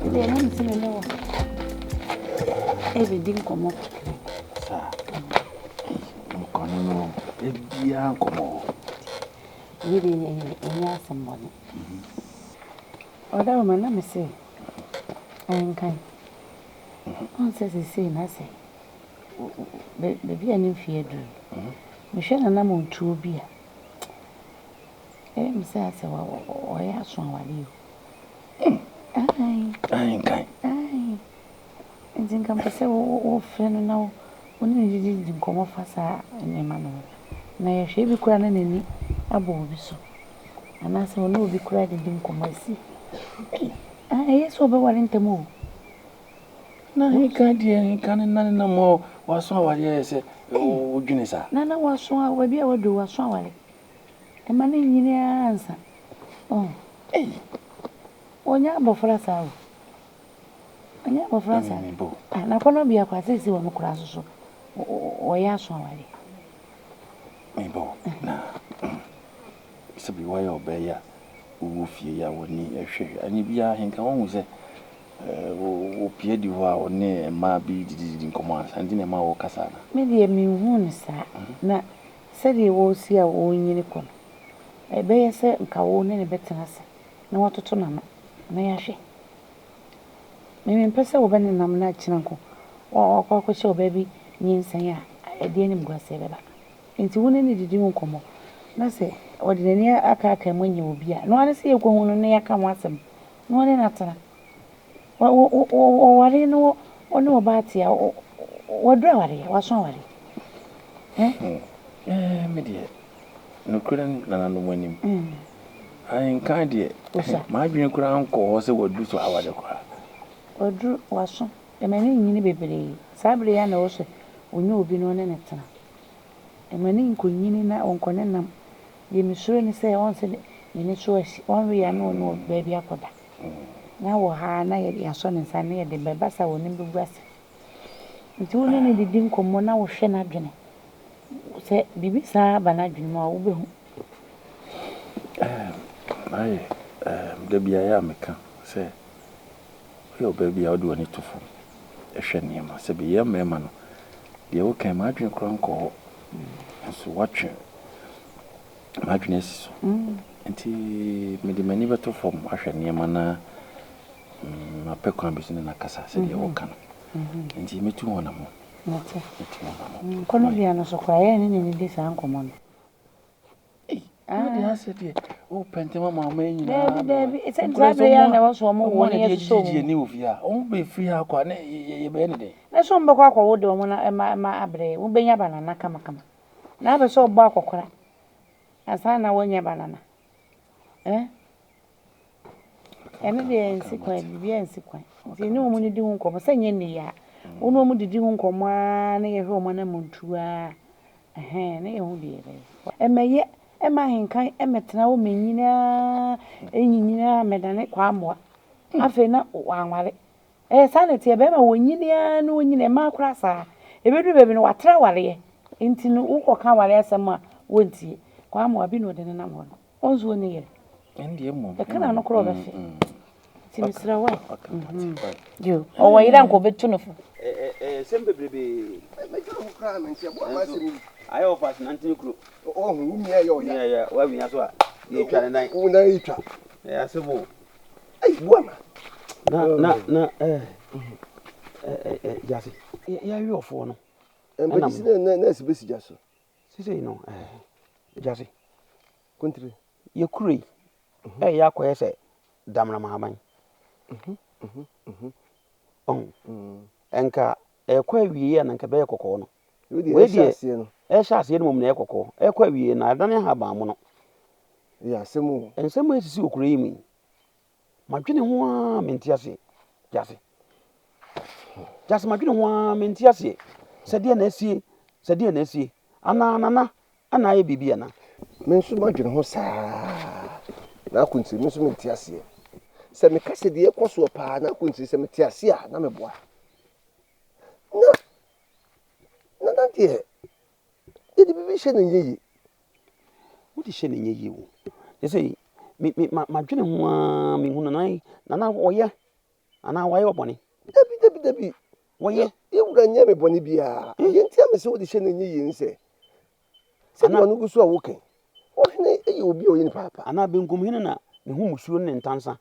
Ɛdeɛ na mese me ne wo ɛbɛdi nkɔmmɔ kakra. Saa. Nkɔmmɔ no ebiara nkɔmmɔ hɔ. Wei deɛ ɛnyɛ asɛm bɔne. Ɔdawoma na mese ɛnkan. Wohu sɛ seesei no asɛ baabi a ne mfeɛ aduru no, mehwɛ n'anammɔntuo bi a, ɛyɛ me sɛ asɛ ɔyɛ aso awadeɛ o. Ae. Ae nkan. Ae. Nti nka mpɛ sɛ wofrɛ no na wo ne no dididi nkɔmmɔ fa saa nneɛma no ho. Na yɛhwɛ ebi koraa na n'ani abɔ obi so. Anaasɛ ɔne obi koraa didi nkɔmmɔ asi. Ɛyɛ sɛ ɔbɛware ntɛm o. Na nka deɛ nka ne nane nam hɔ waso awadeɛ yɛ sɛ wodwene saa. Na na waso a baabi a waduru waso aware. Ɛma no nyini ara ansa. Oh. Ei. Ɔnyɛ abɔfra saa o. Ɔnyɛ abɔfra saa. Ah, na kɔnɔ bia kwa sɛ wɔ no koraa so so. Ɔyɛ aso aware. Mebɔ na sɛbi woayɛ ɔbaa yi a wowɔ fie yi a w'ani hwɛ ane biara henka woahu sɛ wɔpie di hɔ a ɔne mmaa bi didididi nkɔmmɔ ansa nti na ɛma wɔkasa no. Me deɛ menhuu no saa. Na sɛdeɛ wɔresi a wɔrenyini kɔ no, ɛbɛyɛ sɛ nka wo ne ne bɛtena ase na watoto n'ano na yɛahwɛ. Mempɛ sɛ wobɛnenam na akyina nko wakɔ akɔhyɛ ɔbaa bi nyinsɛn a ɛde animguaseɛ bɛba. Nti wo ne no didi ho nkɔmmɔ na sɛ ɔde n'ani akaaka mu anya obi a, na ɔne sɛ yɛkɔhu no na yɛaka ho asɛm na ɔne no atena. Ɔware no ɔne ɔbaa te a waduru awareɛ, waso awareɛ. Me deɛ nokorɛ nananom anim. Ahenkan deɛ m'adwene koraa nkɔ hɔ sɛ wadu so aware koraa. Waduru waso. Ɛma ne nyini bebree. Saa bere yi a na ɛwɔ sɛ ɔnya obi na ɔne no tena. Ɛma ne nkɔnyini na ɔnkɔ ne nam. Deɛ mesuro ne sɛ ɔn sɛ n'ani so ahyi ɔnwe a na ɔne ɔbaa bi akɔda. Na wɔ ha na yɛasɔ ne nsa na yɛde bɛba sa wɔ ne bɛgu ase. Nti wo ne no didi nkɔmmɔ na wohwɛ n'adwene. Sɛ biribi saa ba n'adwene mu a wobɛhu. Ayɛ da biara a meka sɛ woyɛ ɔbaa bi a wode w'ani to fam hwɛ nneɛma sɛ bɛyɛ mmarima no deɛ woka m'adwene koraa nkɔ hɔ nso woatwe m'adwene asi so. Nti mede m'ani bɛto fam ahwɛ nneɛma na mapɛ kwan bi so ne no akasa sɛdeɛ wɔka no. Nti mɛtu ho anammɔn. Mate. Mɛtu ho anammɔn. Nkɔnɔbea no so koraa yɛn ne n'ani di saa nkɔmmɔ no. Wode asɛ deɛ wopɛ ntɛm ama ɔma yi nyinaa. Daabi daabi sɛ saa bere yi a na ɛwɔ so ɔmo wɔ ne yɛsosɔ wɔn. Ani wɔ fie a ɔmo bɛfiri ha akɔ a na yɛbɛyɛ ne dɛn. Na sɛ ɔmo bɛkɔ akɔwo de ɔmo na ɛma ɛma abrɛ wobɛnya banana kamakama. Na apɛ sɛ ɔbɔ akɔkora ansa na woanya banana. Eh? Ɛno deɛ nsi kwan biribiara nsi kwan. Nti ne wɔn didi ho nkɔmmɔ sɛ nyɛ nne yi a wo ne wɔn didi ho nkɔmmɔ ara na yɛhwɛ wɔn anammɔntuo ara ɛhɛn na yɛhu deɛ yɛbɛyɛ. Ɛmɛyɛ ɛma ahenkan ɛmɛtena hɔ ma nyinaa ɛnyinyini mɛdane kwammoa. Afei na wanware. Ɛyɛ saa na ɛteɛ bɛrima wɔnyini ara na wɔnyini mmaa koraa saa. Ɛbɛduru baabi no watra awareɛ. Nti no wokɔka awareɛ asɛm a wɔntie. Kwammoa bi na ɔde nenam hɔ no. Ɔnso ɔnni yere. Ɛndeɛ mmom. Ɛka n'ano koraa ɔbɛfe. Nti mesrɛ wo ɛ. Ɔwɔ yere a nka ɔbɛtu no fo. Nsɛm bebrebe. Mɛdwene ho koraa mente ɛboa ma asɛm yi. Ayɛ wɔ fa nante kuro. Ɔho wo mia yɛ ɔya. Mia yɛ wawia so a yɛtwa ne nan. Wo nan yɛtwa. Ɛyɛ asɛm o. Ei boa ma. Na na na ɛɛ ɛɛ gyase. Yɛawe ɔfoɔ no. Mpɛgye si na na ɛsi bɛsi gya so. Sisei no ɛɛ gyase. Kontire. Yɛkuro yi ɛyɛ akɔyɛ sɛ damena ahaban. Ɔho. Ɛnka ɛkɔ awie a na nka ɛbɛyɛ kɔkɔɔ no. Wei Wei deɛ deɛ ɛhyɛ aseɛ no. ɛhyɛ aseɛ no mmom na ɛyɛ kɔkɔɔ. Ɛkɔ awie no adane ahaban mono. Ɛyɛ asɛm o. Nsɛm a esisi wɔ kuro yi mu yi, madwene ho ara mente aseɛ. Gyase. Gyase madwene ho ara mente aseɛ. Sɛ deɛ na asie, sɛ deɛ na asie. Anaa nana ana ayɛ biribi ana? Me nso madwene ho saa. Na akontire me nso mente aseɛ. Sɛ meka sɛ deɛ ɛkɔ soɔ paa na akontire sɛ mete aseɛ a na meboa. Na nana deɛ yɛde biribi hyɛ no nyɛ yie. Wode hyɛ no nyɛ yie o. Kyɛ sɛ Me me ma madwene ho ara mehu nana yi nana ɔyɛ anaa wayɛ wo bɔne? Dabi dabi dabi. Wɔyɛ. Yɛn wura nyɛɛ me bɔne biara. Deɛ nti a mese wode hyɛ no nyɛ yie ne sɛ, sɛdeɛ w'ano gu so a woka yi, ɔhene yɛ obi a ɔyɛ nipa pa. Anaa benkumhene na ne ho mmusuo ne ne ntansa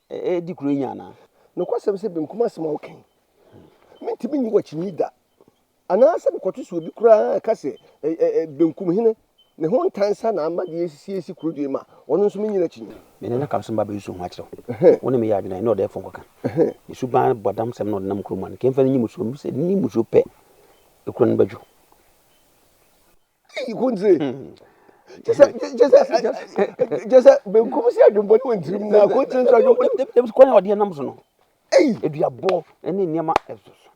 redi kuro yi nya anaa? Nokwasɛm sɛ benkum asɛm a woka yi, mentumi nyi wo akyinnye da. Anaasɛ mekɔto sɛ obi koraa reka sɛ benkum hene ne ho ntansa na ama deɛ asisi asi kuro dua mu a, ɔno nso menyi no akyinnye. Me ne no ka sɛ meba abɛsusu ho akyerɛ wo. Wo ne me yɛ adwene a, ɛne ɔdɛɛfoɔ nkɔka. Ne suban bɔdamsɛm na ɔde nam kurom ha no, nka ɛmfa no nyi mmusuo. Mese ne mmusuo pɛ, ekuro no bɛdwo. Eyi kontire. Kyɛ sɛ kyɛ sɛ benkum sɛ adwembɔne wɔ ntirim na kontire nso adwembɔne. Kwan a ɔde nam so no, aduabɔ ne nneɛma ɛso so.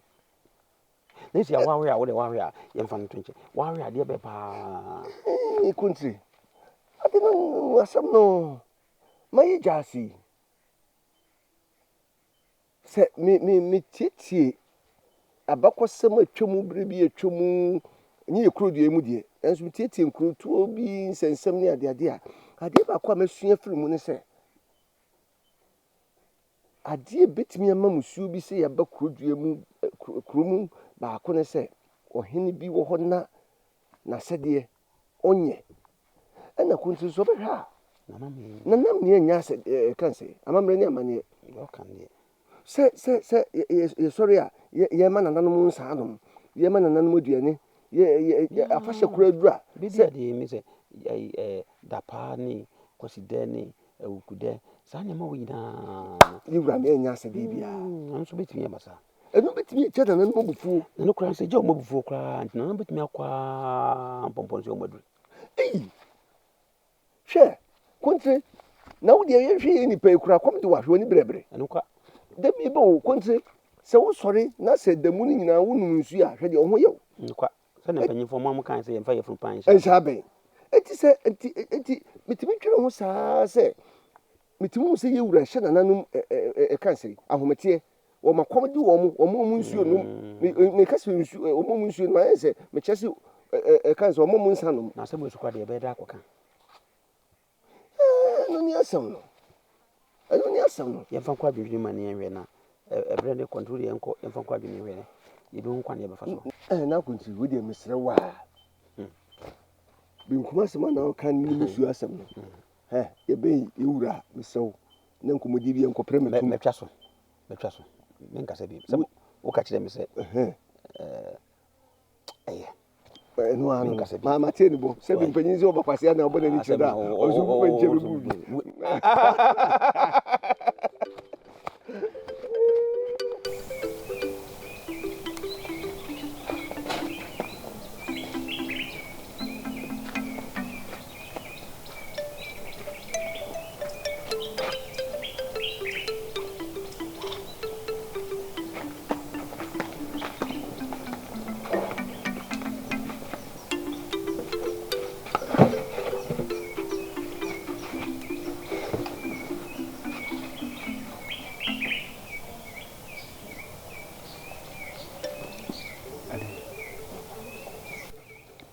Na esi a wahwe a wode wahwe a yɛmfa no to nkyɛn. Wahwe adeɛ bɛɛ paa. Ee kontire. Ade no asɛm no ma yɛ gya ase yi. Sɛ me me metietie abakɔsɛm a atwa mu bere bi a atwa mu, ɛnyɛ yɛ kuro dua yi mu deɛ, nanso metietie nkurotoɔ bi nsɛnsɛm ne adeade a, adeɛ baako a masua afiri mu ne sɛ, adeɛ a ɛbɛtumi ama musuo bi sɛ yɛaba kuro dua mu, kuro mu baako ne sɛ, ɔhene bi wɔ hɔ na n'asɛdeɛ ɔnyɛ. Ɛna ko nti nso ɔbɛhwɛ a, nanam nea nya asɛ ɛka sɛ amammerɛ ne amanneɛ. Sɛ sɛ sɛ yɛsɔre a yɛma nananom nsa anom, yɛma nananom aduane, yɛ yɛ afahyɛ koraa duru a. Biribi a deɛ mi sɛ dapaa ne kwasidɛ ne awukudɛ saa nneɛma wɔ nyinaa. Ne wura ne ɛnya asɛdeɛ biara. Ɛno nso bɛtumi aba saa. Ɛno bɛtumi akyɛ nananom abufuo. Ɛno koraa sɛ gya wɔn abufuo koraa nti nananom bɛtumi akɔ ara mpɔmpɔn sɛ wɔn aduru. Ei! Hwɛ, Kontire, na wo deɛ yɛnhwɛ yɛn nipa yi koraa kɔm de wahwɛ w'ani brɛbrɛ. Ɛno kwa. Da bi ba o, Kontire, sɛ wosɔre na sɛ da mu no nyinaa wonom nsuo a, hwɛ deɛ wo ho yɛ wo. Nokwa. Sɛdeɛ mpanyinfoɔ mo a mo kan sɛ yɛmfa yɛfunu pan nhyɛ. Nhyɛ abɛn. Enti sɛ, enti, enti metumi dwene ho saa sɛ, metumi hu sɛ yɛn wura hyɛ nananom ɛ ɛ ɛ ɛka sɛ ahometeɛ. Wɔn akɔm de wɔn, wɔn wɔn nsuo nom. Meka sɛ nsuo, wɔn wɔn nsuo nom ayɛ sɛ mekyerɛ sɛ ɛka sɛ wɔn wɔn nsa nom. Na asɛm wɔ sukuu adeɛ ɛbɛyɛ dɛ akɔka. Ɛno ne asɛm no. Ɛno ne asɛm no. Yɛmfa nkɔ adwendwene mu ne yɛnhwɛ na ɛberɛ ne kɔntro deɛ yɛnkɔ yɛmfa nkɔ adwendwene hwɛ ne yɛbɛhu kwan yɛbɛfa so. Ɛɛ na akonti wo deɛ mesrɛ wo a. Benkum asɛm a na woka ne musuo asɛm no. Hɛ yɛbɛn yɛwura mesrɛ wo na nkɔmmɔdie bi yɛnkɔpere metom. Mɛtwa so. Mɛtwa so. Menkasa bio. Sɛ woka kyerɛ me sɛ ɛyɛ. Ɛno ara no. Ma mate ne bɔ. Sɛ bi mpanyin sɛ ɔba kwasea na ɔbɔ n'ani kyerɛ da a, ɔnso gu nkyɛn bɛbu bi.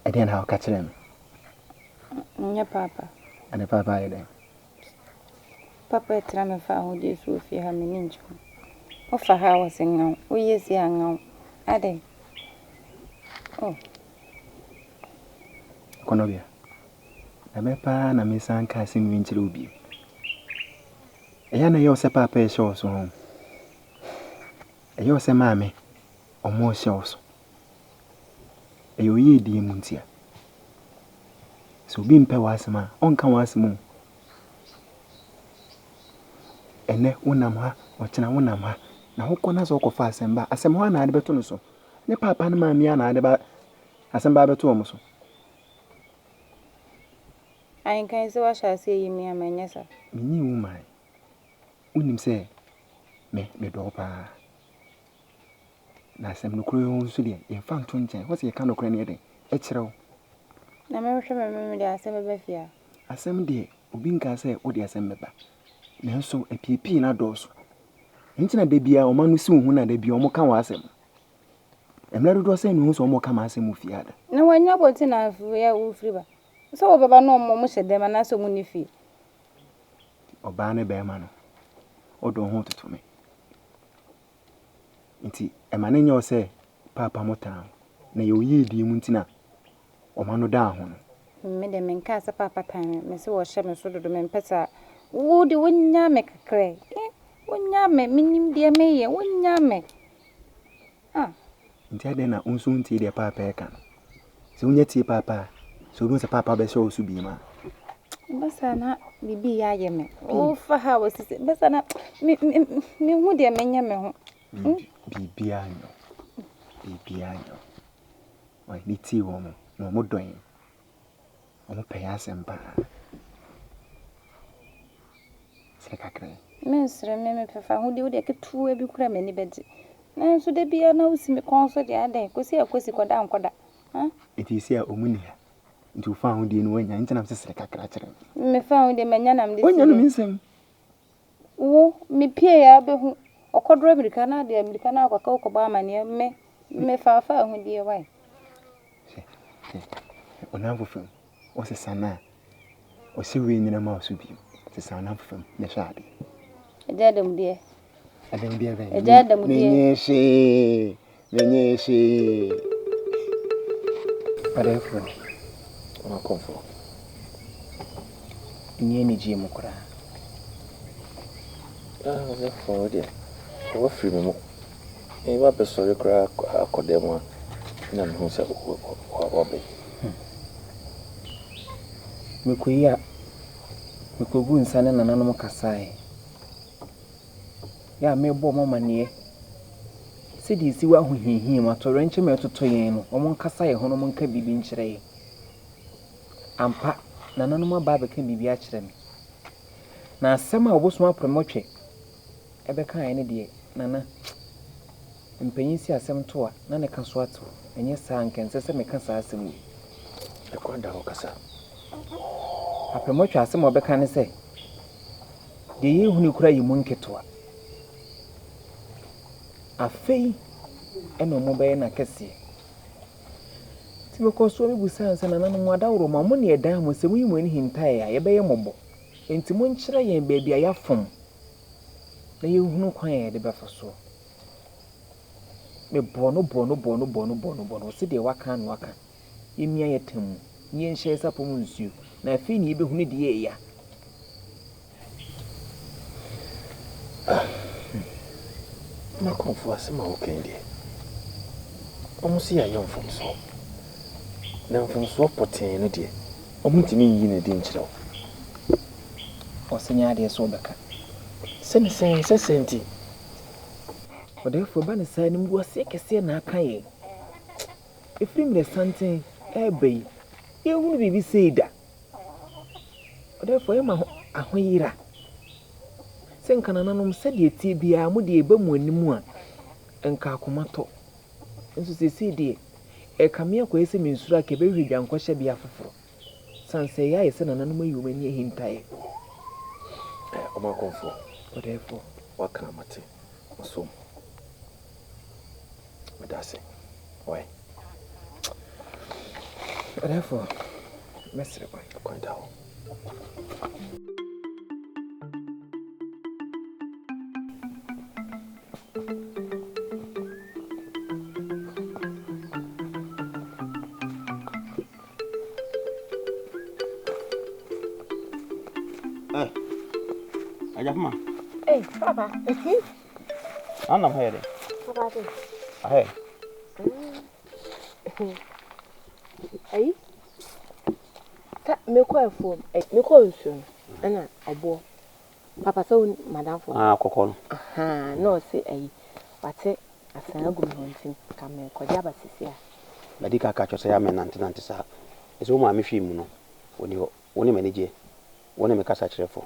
Ɛdeɛn na woka kyerɛɛ me? Nyɛ paapa. Ɛne paapa ayɛ dɛn? Papa ɛtra me fa ahodie so wɔ fie ha m'ani ngye ho. Wofa ha a wɔse ŋaw, woyɛ sei a ŋaw. Adɛn? Oh. Akɔnɔbea, da bɛn paa na mensan nka asɛm wei nkyerɛ wo bio? Ɛyɛ a na ɛyɛ wo sɛ paapa rehyɛ wo so ho? Ɛyɛ wo sɛ maame, ɔmo rehyɛ wo so? Ɛyɛ wo yiedie mu ntia. Sɛ obi mpɛ w'asɛm a, ɔnka w'asɛm o. Ɛnnɛ wonam ha, ɔkyena wonam ha. Na wokɔ na sɛ wokɔfa asɛm ba a, asɛm hɔ ara na ade bɛto no so. Ne paapa ne maame ara na ade ba asɛm ba abɛto wɔn so. Ahenkan sɛ woahyɛ aseɛ ayi me ama ɛnyɛ saa. Menyii wo mmae. Wonim sɛ me medɔ wo paa. Na asɛm nokorɛ yi ho nso deɛ, yɛmfa nto nkyɛn. Hɔ sɛ yɛka nokorɛ no yɛ dɛn? Ɛkyerɛ wo. Na mehwehwɛ me me mede asɛm bɛba fie a. Asɛm deɛ, obi nkaa sɛ wode asɛm bɛba. Nanso apiepie no adɔɔso. Ɛno nti na da biara wɔn ano si wo ho na da biara wɔka w'asɛm. Mmerɛ dodoɔ sɛn na wohu sɛ wɔreka m'asɛm wɔ fie ha da? Na wɔanya abɔnten na afei wofiri ba. Sɛ wobɛba na wɔn hyɛ dɛm anaasɛ wɔn nni fie. Ɔbaa ne barima no, wode wo ho retoto me. Nti ɛma no nyɛ wo sɛ paapa mo taa wo. Na ɛyɛ wo yiedie mu nti na wɔn ano daa ho no. Me deɛ menkaa sɛ paapa tan me, mese wɔhyɛ me so dodo, mempɛ saa. Wo deɛ wonyaa me kakra yi, eh, wonyaa me, menim deɛ meyɛ, wonyaa me. Ah. Nti adɛn na wo nso wontie deɛ paapa ɛka no? Sɛ wonya tie paapa a, sɛ wobɛhu sɛ paapa bɛhyɛ wo so bio a. Ɛba saa na biribi reyɛ ayɛ me. Wofa ha wɔ sisi, ɛba saa na mehu deɛ menyɛ me ho. Biribiara nyɛ wo. Biribiara nyɛ wo. Ɔyɛ ne tie wɔn na wɔn dɔ yɛn. Wɔn pɛ yɛn asɛm paa. Sere kakra yi. Mensere me mepɛ fahodie wo deɛ ketewa bi koraa m'ani bɛgye. Nanso da biara na wosi me kɔn so deɛ adɛn kɔsi a kɔsi kɔda nkɔda. Huh? Nti esi a wɔn ni ha. Nti wo fahodie no woanya nti na mese sere kakra kyerɛ me. Me fahodie manya na mede si Woanya no me nsam. Wo, mepiee a wobɛhu. Ɔkɔdorɔ mmirika na ɔde mmirika no akɔka wokɔbɔ amaneɛ me mefa fahodie wai. Hwɛ, hwɛ, hwɛ, ɔnam fofam, ɔsesa no a, ɔhyɛ wei nyina ma ɔso bio. Sesa ɔnam fofam na hwɛ adeɛ. Agya Adamudeɛ. Adamudeɛ bɛn? Agya Adamudeɛ. Menyɛ hwee, menyɛ hwee. Ɔdɛɛfoɔ no. Ɔmakɔmfoɔ. Nni anigyeɛ mu koraa. Ah, ɔdɛɛfoɔ wo deɛ, wafiri me mu. Mereba abɛsɔre koraa akɔ dan mu a, na mehu sɛ woaba yi. Mekɔyi a, mekɔguu nsa ne nananom kasaeɛ. Yɛ a merebɔ wɔn amaneɛ sɛdeɛ ɛsi wɔ ahohiahia mu, atoyerɛnkyɛm a ɛretoto yɛn no, wɔnkasa yɛn ho na wɔnka biribi nkyerɛ yɛn. Ampa, nananom aba abɛka biribi akyerɛ me. Na asɛm a wɔbosoma aprɛmɔtwɛ bɛkaeɛ no deɛ, Nana, mpanyin si asɛm to a, na ne ka so atew. Ɛnyɛ saa a, anka ɛnsɛ sɛ meka saa asɛm wei. Ɛkwan da hɔ kasa. Aprɛmɔtwɛ asɛm a ɔbɛka ne sɛ, Deɛ yɛrehunu koraa yɛ mu nketewa. Afei na wɔbɛyɛ no akɛseɛ. Nti mekɔɔ so mebisaa no sɛ, Nananom, mo adaworoma, mo ne ɛdan mo, sɛ moyi mo ani hintaeɛ a, yɛbɛyɛ mmɔbɔ. Enti monkyerɛ yɛn baabi a yɛafom na yɛnhunu kwan a yɛde bɛfa soɔ. Mebɔɔ no bɔɔ no bɔɔ no bɔɔ no bɔɔ no bɔɔ no, ɔse deɛ waka ara na waka. Yɛmmia yɛn tam mu na yɛnhyɛ yɛn sapɔ mu nsuo, na afei na yɛbɛhunu deɛ ɛya. Ah, M'akɔmfoɔ asɛm a woka yi deɛ, wɔn se yɛayɛ mfomsoɔ. Na mfomsoɔ pɔtee no deɛ, wɔntumi nyi no adi nkyerɛ wo. Ɔse nyɛ adeɛ sɛ ɔbɛka. Sɛ ne sɛn, sɛ sɛn nti. Ɔdɛɛfoɔ, ɛba no saa animguaseɛ kɛseɛ na aka yɛn. Ɛfiri mmerɛ santen reba yi, yɛnhunu biribi sei da. Ɔdɛɛfoɔ, ɛma ahoyera. Sɛ nka nananom, sɛdeɛ ɛteɛ biara, mo deɛ ɛba mo anim a, nka akoma tɔ. Nso seesei deɛ, ɛrekame akɔyɛ sɛ mensuro a, nka ɛbɛhwehwɛ dwankɔhyɛbea foforɔ. Sane sɛ ɛyɛ ayɛ sɛ nananom ayi wɔn ani ahinta yɛn. Ɛ, ɔmankomfoɔ. Ɔdɛɛfoɔ. Woaka a mate. Masom. Meda ase. Wai. Ɔdɛɛfoɔ, mɛsrɛ kwan. Kwan da hɔ. Eh, Agyapoma. Hey, papa. Anam ha yɛ dɛ. Papa de. Ahɛ. Ayi. Sɛ mekɔ afuom, mekɔ nsuo no, ɛna ɔboɔ. Papa sɛ wo madamfo. Ah, kɔkɔɔ no. Ahaa, na ɔse ayi, wate asan agu me hɔ nti nka merekɔgye aba sisi a. Madi kan aka akyerɛ wo sɛ yɛ a mennantenante saa. Ɛsɛ wo maame hwee mu no, ɔnni hɔ. Wo ne m'anigyeɛ, wo ne me kasakyerɛfoɔ.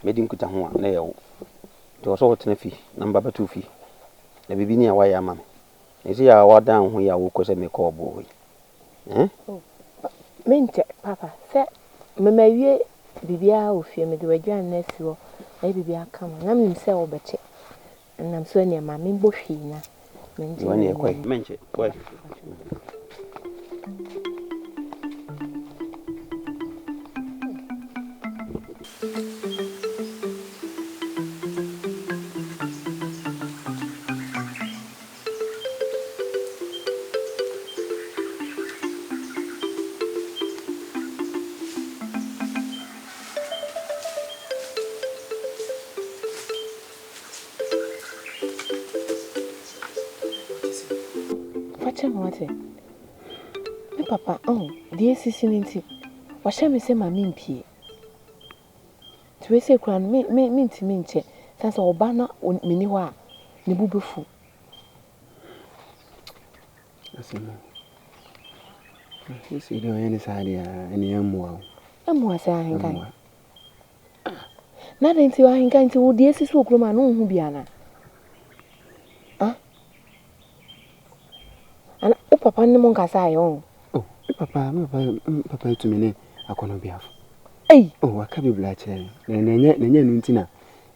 Mɛdi nkutaho a, na ɛyɛ wo. Nti ɛwɔ sɛ wotena fie na meba bɛto wo fie. Na biribi ni a woayɛ ama me. Na ɛsei a woadan wo ho yi a wokɔ sɛ merekɔ ɔboɔ hɔ yi, eh? Oh, menkyɛ, Papa. Sɛ me mawie biribiara wɔ fie, mede w'aduane no asi hɔ, mayɛ biribiara kama. Na menim sɛ wobɛkyɛ. Ɛnam so ɛneɛ ma menbɔ hwii na mengye Ɛneɛ kɔe. Menkyɛ, kɔe. nkyɛ me wate. Me papa, oh, deɛ asisi no nti, wahyɛ me sɛ ma mempue. Nti wei sei koraa no, me, me, mentumi nkyɛ. Sane sɛ ɔba na menni hɔ a, ne bo bɛfu. Asɛm o. Seesei deɛ ɔyɛ ne saa deɛ a, ɛne ɛmmoa o. Ɛmmoa sɛ ahenkan. Ɛmmoa. Ah, na adɛn nti ahenkan nti wo deɛ esisi wɔ kurom a na wonhu bi anaa? Ah? Ana wo papa ne mo nkasa ayɛ ɔn? Oh, me papa, me papa, me papa atumi ne akɔnɔbeafo. Ei! Oh, waka bebree akyerɛ me. Na na ɛnyɛ na ɛnyɛ ɛno nti na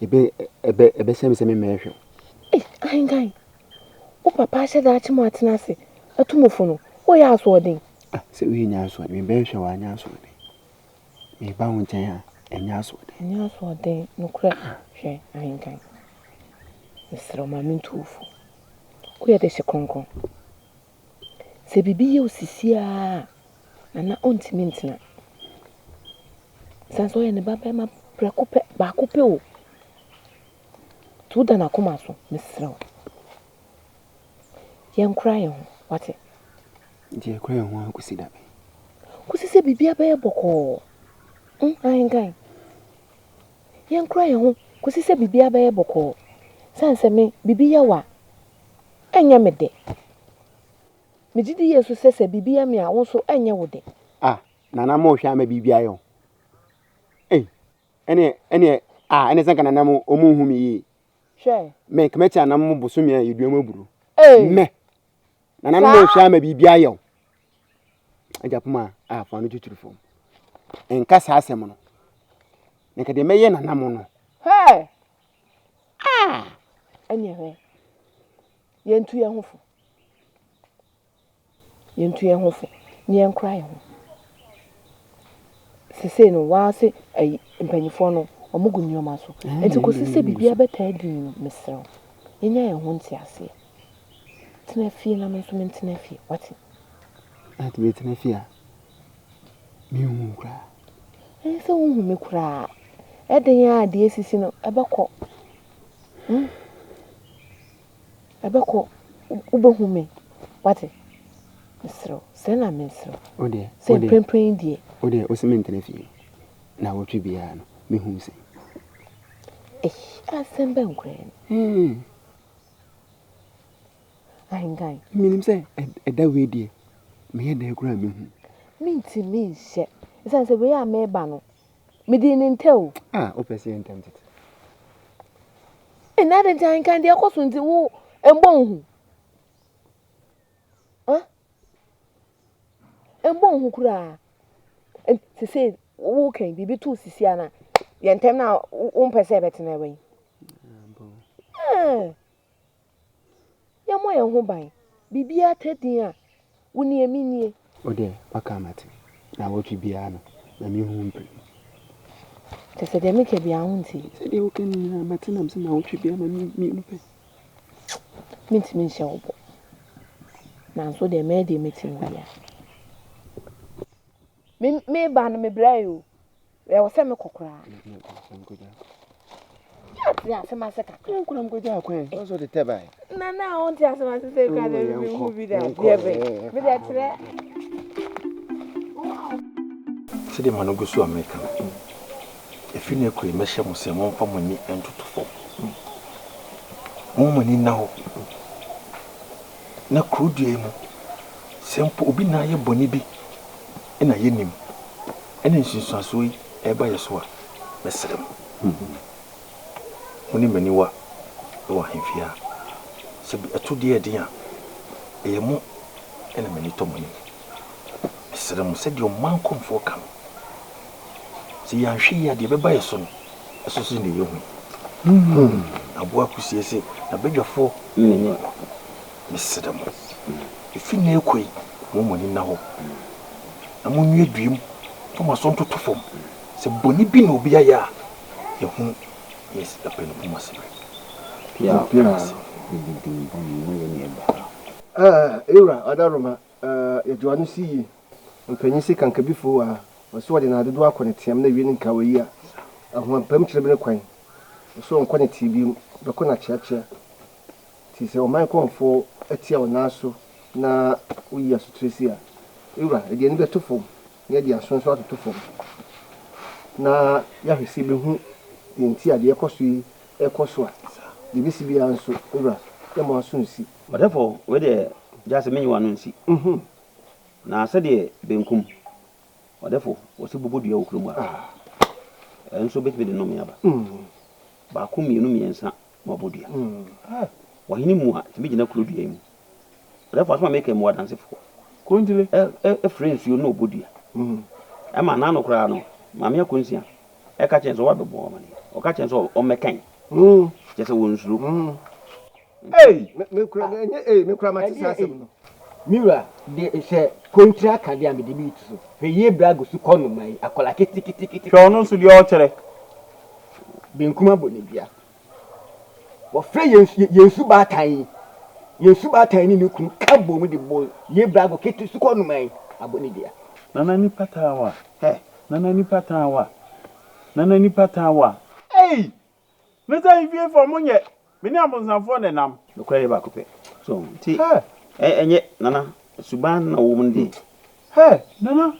ebe ɛbɛ ɛbɛhyɛ me sɛ memmɛhwɛ wo. Ei, ahenkan. Wo papa ahyɛ da akye mo atena ase atu mo fo no, woyɛ asoɔden. Ah, sɛ woyɛ nyɛ asoɔden, mebɛhwɛ wo anyɛ asoɔden. Meba wo nkyɛn a, ɛnyɛ asoɔden. Ɛnyɛ asoɔden, nokorɛ. Hwɛ, ahenkan, mesrɛ wo ma mentu wo fo. Woyɛ dehye kronkron. Sɛ biribi yɛ wo sisi ara a, Nana ɔntumi ntena. Ɛsiane sɛ ɔyɛ ne babarima prɛko pɛ, baako pɛ o. Nti woda n'akoma so, mesrɛ wo. Yɛnkora yɛn ho, wate? Nti yɛkora yɛn ho ara kɔsi da bɛn? Kɔsi sɛ biribiara bɛyɛ bɔkɔɔ. Mm, ahenkan. Yɛnkora yɛn ho kɔsi sɛ biribiara bɛyɛ bɔkɔɔ. Sane sɛ me, biribi yɛ wo a, ɛnyɛ me dɛ. Megye di yie nso sɛ sɛ biribi yɛ me a, wo nso ɛnyɛ wo dɛ. Ah, Nana mo hwɛ ama biribi ayɛ wo. Ei, ɛneɛ, ɛneɛ, ah, ɛneɛ sɛ nka Nana mo, ɔmo nhu me yie. Hwɛ. Mɛ, nka mɛkyɛ Nana mo bosome a yɛdua mu aburo. Ei. Mɛ, Nana mo hwɛ ama biribi ayɛ wo. Agya poma a, fa no twitwiri fam. Nka saa asɛm no. Nka deɛ mɛyɛ Nana mo no. Hwɛ. Ah! Ɛneɛ hwɛ. Yɛntu yɛn ho fo. Yɛntu yɛn ho fo na yɛnkora yɛn ho. Sesei no, waa se ayi mpanyinfoɔ no, wɔn gu nneɛma so. Nti kɔsi sɛ biribiara bɛtaa din no, mesrɛ wo, yɛnya yɛn ho nteaseɛ. Tena fie na me nso mentena fie, wate? Ati metena fie a, menhu wo koraa. Ɛnyɛ sɛ wonhu me koraa. Ɛden a deɛ esisi no, ɛbɛkɔ. Hmm? Ɛbɛkɔ, wobɛhu me. Wate? Mesrɛ wo, srɛ na mesrɛ wo. Wo deɛ, Sɛ mprempren yi deɛ. Wo deɛ, wose mentena fie no, nnawɔtwe biara no, mɛhu wo sɛn? Ei, asɛm bɛn koraa ni? Hmm. Ahenkan. Menim sɛ ɛda wei deɛ, meyɛ dɛn koraa mɛhu. Mentumi nhyɛ. Ɛsiane sɛ wei a mereba no, Medii ne ntɛ o. Ah, wopɛ sɛ yɛ ntɛm tete. Ɛnna adɛn nti ahenkan deɛ ɛkɔ so nti wo mbɔ wo hu? Ah? Mbɔ wo hu koraa. Sese wo kan biribi to sisi ana yɛ ntɛm na wompɛ sɛ ɛbɛtena ɛwɔ yi. Eh. Yɛmmɔ yɛn ho ban. Biribiara tɛ din a, wo nie, me nie. Wo deɛ, woaka mate. Naawɔtwe biara no, ma menhu wo mprenu. Kyerɛ sɛ deɛ meka biara wontie. Sɛ deɛ woka no nyinaa mate na mesɛ naawɔtwe biara ma menhu mmienu pɛ. Mentumi nhyɛ wo bɔ. Nanso deɛ mɛyɛ deɛ mɛtumi biara. Me meba no mebrɛe o. Ɛwɔ sɛ mekɔ koraa. Yɛ asɛm ase kakra. Nkura nkɔgya akwan. Ɔsɔ de tɛ bae. Na na ɔnte asɛm ase sɛ kura de mi hu bi da. Deɛ bɛ. Mi de kyerɛ. Sɛdeɛ ma no gu so a meka no, ɛfiri no akɔ yi mɛhyɛ mo sɛ momfa mo ani ntoto fam. Momma mo ani nna hɔ. Na kuro dua yi mu, sɛ mpo obi na ayɛ bɔne bi na yɛnnim, ɛne nsunsuansoɔ yi reba yɛ so a, mɛsrɛ mo, mo ne m'aniwa wɔ ahemfie ha. Sɛ ɛto deɛ ɛyɛ den a, ɛyɛ mo na m'ani tɔ mo anim. Mesrɛ mo, sɛdeɛ ɔman nkɔmfoɔ ka no, sɛ yɛanhwɛ yie a, deɛ ɛbɛba yɛ so no, ɛso sen deɛ yɛhu yi. Aboa kusie se, n'abadwafoɔ ne no. Mesrɛ mo, ɛfiri nnɛ rekɔ yi, momma mo ani nna hɔ, na monnuadua mu mfa mo aso ntoto fam. Sɛ bɔne bi na obi ayɛ a, yɛhunu na yɛpɛ no poma ase berɛ. Pia ase. Ah, Ewura Ɔdaroma, ah, yɛgye w'ano si yie. Mpanyin se kankabifo a ɔse ɔde n'adedoɔ akɔ ne team na awie no nka wayi a, ahoampam kyerɛ bi ne kwan. Ɔse ɔnkɔ ne tee biom, ɔbɛkɔ n'akyeakyea. Nti sɛ ɔman kɔmfoɔ atia wo nan so. Na woyi asotire si a, ewura, yɛde ani bɛto fam na yɛde aso nso atoto fam na yɛahwɛ sɛ yɛbɛhu deɛ nti a deɛ ɛrekɔ so yi rekɔ so a, deɛ ɛbɛsi biara nso, ewura, yɛmma w'aso nsi. Ɔdɛfo, wei deɛ gya sɛ menyi w'ano nsi. Na sɛdeɛ benkum, ɔdɛfo, wɔsi bobɔ dua wɔ kurom a, ɛnso bɛtumi de nnome aba. Baako, mmienu, mmiɛnsa na wabɔ dua. Ɔhene mua tumi gyina kuro dua yi mu. Ɔdɛfo, asɛm a meka yi mewɔ adansefoɔ. Kontile. Ɛfrɛ nsuo na ɔbɔ dua. Ɛma n'ano koraa no, Maame Akonsia ɛka kyerɛ no sɛ wabɛbɔ amaneɛ. Ɔka kyerɛ no sɛ ɔmmɛkan. Kyerɛ sɛ wɔnsuro. Ei! Me kura ɛnyɛ ei me kura mate saa asɛm no. Me wura, de sɛ kontire aka deɛ a mede bi reto so. Hwɛ yie bra gu so kɔ noma yi, akwadaa keteketekete. Hwɛ ɔno nso deɛ ɔkyerɛ. Benkum abɔ ne dua. Wɔfrɛ yɛn yɛn su baatan yi, yɛn su baatan ne ne kunu ka bom de bɔ yie bra gu kete so kɔ noma yi abɔ ne dua. Nana nipa taa wa, hɛ Nana nipa taa wa, Nana nipa taa wa. Ei! Me sɛ efiefoɔ mo nyɛ, me ne abonsamfoɔ na ɛnam. Nokorɛ yɛ baako pɛ. So nti ɛnyɛ Nana suban na ɔwɔ mu no deɛ. Hɛ! Nana,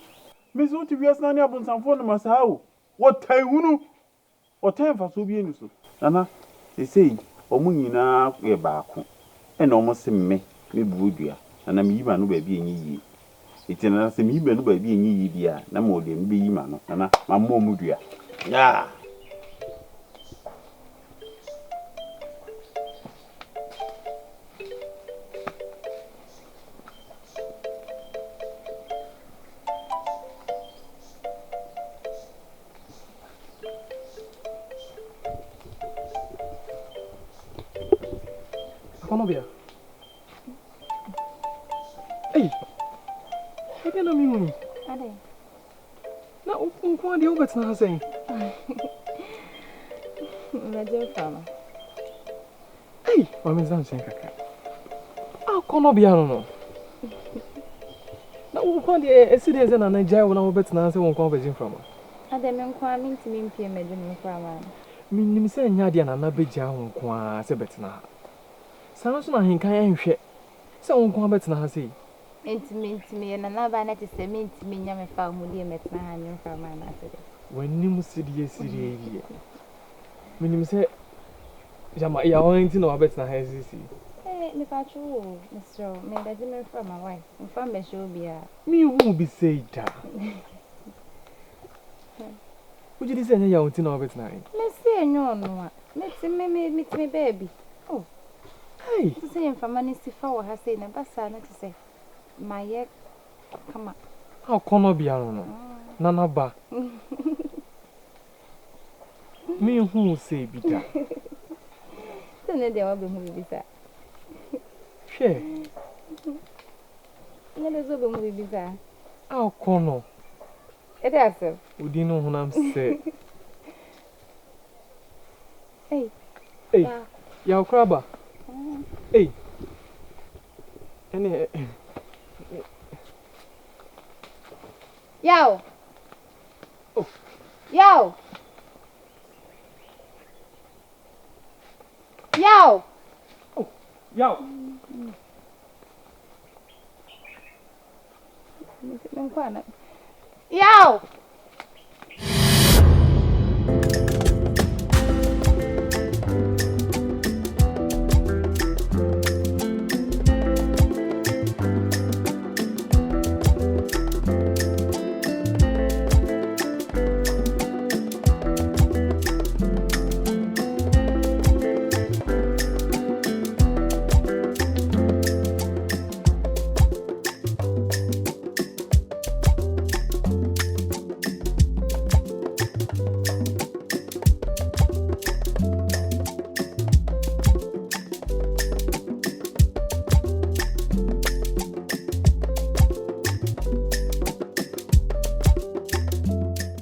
me se wote wiase na ne abonsamfoɔ nom asaa o, wɔtan hunu, wɔtan mfasoɔ biara nni so. Nana, seesei wɔn nyinaa yɛ baako, ɛna wɔn se me, me buo dua, Nana meyi m'ano baabi a ɛnyɛ yie. Enti Nana sɛ meyi m'ano baabi a ɛnyɛ yie deɛ a, na mewɔ deɛ mebɛyi m'ano. Nana, mammɔ wɔn dua. Yeah. Akɔnɔbea. Ei! Ɛdeɛn na mehu yi? Adɛn? Na wo nko ara deɛ wobɛtena ha sɛn? Mɛgye mframa. Ei! Ma me nsa nhyɛn kakra. Akɔnɔbea no no. Na wo nko ara deɛ ɛsi dɛn sɛ Nana gyae wo na wobɛtena ha sɛ wo nko ara wobɛgye mframa? Adɛn me nko ara mentumi mpue mmɛgye me mframa no? Menim sɛ ɛnyɛ adeɛ a Nana bɛgyaa wo nko ara sɛ bɛtena ha. Saa ara nso na ahenkan nhwɛ sɛ wo nko ara bɛtena ha sei. Enti enti meyɛ Nana ba na kyerɛ sɛ mentumi nnya me fawohodie mmɛtena ha nnye mframa anaasɛ dɛn? W'anim sedeɛ sedeɛ yi deɛ, menim sɛ gyama yaw ara nti na wabɛtena ha seesei. Eh, mepatwo wo o, mesrɛ wo, merebɛgye me mframa, wai? Mfa mmɛhyɛ obiara. Menhuu bi sei da. Wogye di sɛ ɛnyɛ yaw nti na wabɛtena ha yi? Mese ɛnyɛ ɔno a. Mete me me mete me baabi. Oh. Hey. Wote sɛ mframa no si fa wɔ ha sei na ɛba saa na kyerɛ sɛ mayɛ kama. Akɔnnɔbea no no, Nana ba. Menhuu wo sei bi da. Sɛ nnɛ deɛ woabɛhu biribi saa. Hwɛ. Nnɛ deɛ sɛ wobɛhu biribi saa. Akɔnnɔ. Ɛde asɛm. Wo din no honam sɛ. Ei. Ei, yaw koraa ba. Ei. Ɛne. Yaw. Oh. Yaw. Yaw. Oh, yaw. Yaw.